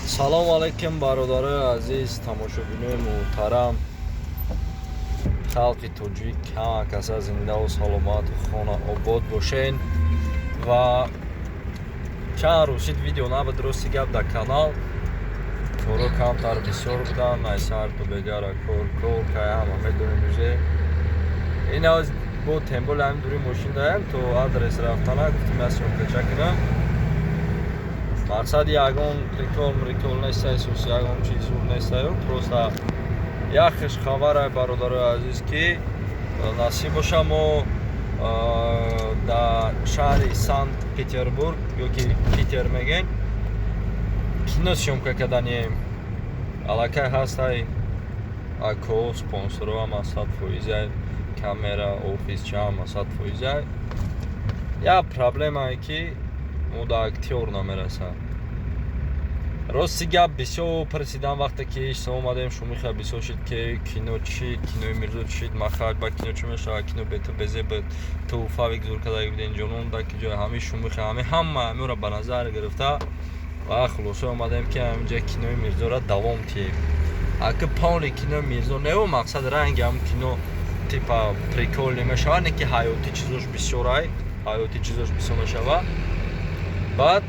Салому алайкум, бародарои азиз, тамошобинои муҳтарам, халқи тоҷик, ҳама каса зиндаву саломату хона обод бошен. Ва чанд рӯз шид, видео набуд. Рости гап, дар канал корҳо камтар бисёр буданд. Ай сар то бегара кор, кор, кай ҳама медонем уже. Ин аз бо темболи ҳамин дури мошин даем то адрес рафтана, гуфтим, я съёмка ча кунам. Мақсади ягон прикол мрикол нестай, сус ягон чиз сур нестаю, просто як хушхабарай, бародарои азиз, ки насиб боша, мо дар шаҳри Санкт Петербург ё ки Питер мегӯем, кино съёмка карданием. Аллакай ҳастай ако, спонсорҳо ҳама 100%-ай, камера, офис ча ҳама 100%-ай. Як проблемае, ки мо да актёр намерасад. Рости гап, бисёр пурсидам. Вақте ки ишса омадем, шумиха бисёр шид, ки кино чӣ, кинои Мирзо чӣ, махаҷ ба кино чӣ мешавад, кино бету безе ту фавик зур карда буден, ҷонон да ки ҷой ҳамин шумиха, ҳамин ҳама ҳаминро ба назар гирифта ва хулоса омадем, ки ҳаминҷа кинои Мирзоро давом тиҳем. Аки полный кинои Мирзо неу, мақсад ранги ҳам кино типа прикольный мешавад, не ки ҳаётӣ чизош бисёрай, ҳаётӣ чизош бисёр мешавад. Баъд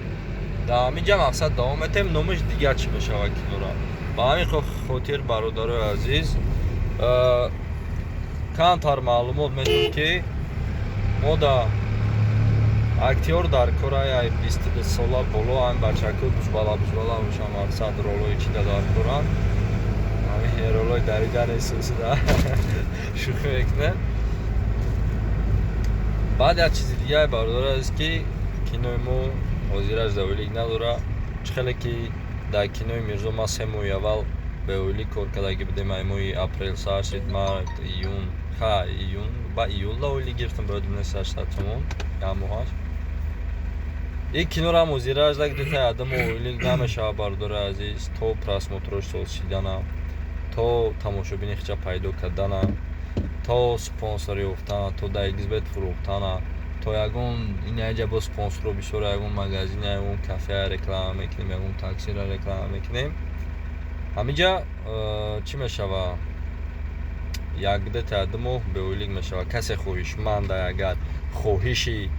дар ҳамин ҷа мақсад давом метаҳем, номаш дигар чӣ мешавад кинора. Ба ҳамин хотир, бародарои азиз, камтар маълумот метавон, ки мо да актёр дар кораи ай 22 сола боло, ҳамин бачакҳои бузбала бузбала боша, мақсад ролҳои чида дар коранд, ҳамин ролҳои дарида несусида, шӯхӣ мекунем. Баъд як чизи дигаре, бародари азиз, ки кинои мо ҳозираш завилик надора. Чӣ хеле ки дар кинои Мирзо ман 3 моҳи аввал беойлик кор кардагӣ будем, ай моҳи апрел сар шид, март, июн, ха, июн ба июлда ойлик гирифтам, бояд бинеси 800 сомон як моҳаш. Ин киноро ҳам ҳозираш даг дутаи адама ойлик намешавад, бародари азиз, то просмотрош соз шидана, то тамошобини хича пайдо кардана, то спонсор ёфтана, то дар 1xBet фурӯхтана, то ягон ин яҷа бо спонсоро бисёр, ягон магазин, ягон кафеа реклама мекунем, ягон таксиро реклама мекунем. Ҳаминҷа чӣ мешава, як дета 2 моҳ беойлик мешава. Касе хоҳишманда, агар хоҳиши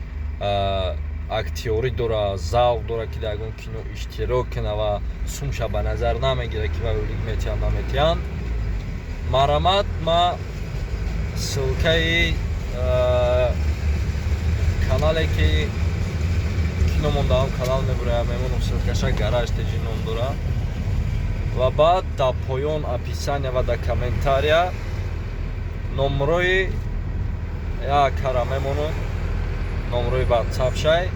актёрӣ дора, завқ дора, ки дар ягон кино иштирок куна ва сумша ба назар намегирад, ки вай ойлик метиҳанд, наметиҳанд, марамат, ма ссылкаи канале, ки кино мондаам, канал мебураям, мемонам ссылкаша, Гараж ТЖ ном дора, ва баъд дар поён описания ва дар комментария номрои як кара мемонам, номрои ватсапшай.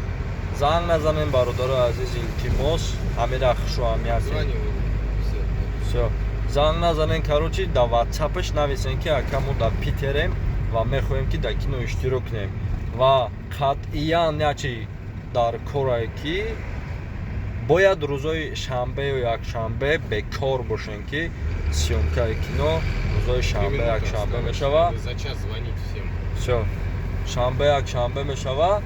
Занг назанем, бародарои азиз, илтимос, ҳамира хушу аҳамияте. Всё, занг назанем, короче, дар ватсапаш нависем, ки ака, мо дар Питерем ва мехоҳем, ки дар кино иштирок кунем. Ва қатъиян ячи дар корае, ки бояд рӯзои шанбе ё якшанбе бекор бошем, ки съёмкаи кино рӯзои шанбе, якшанбе мешава. За час звонить всем. Всё, шанбе, якшанбе мешава.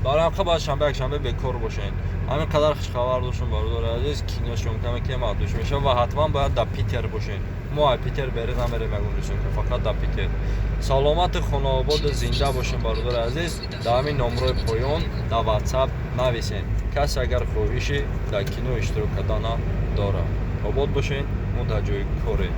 Барои ҳамқа бояд шанбе, якшанбе бекор бошем. Ҳамин қадар хушхабар доштем, бародари азиз, кино съёмка мекунем, маҳдуш мешава ва ҳатман бояд дар Питер бошем. Мо ай Питер бере намерем ягон съёмка, фақат дар Питер. Саломати хонаободу зинда бошем, бародари азиз. Дар ҳамин номрои поён дар ватсап нависем, касе агар хоҳиши дар кино иштирок кардана дорад. Обод бошед, мо дар ҷои коре.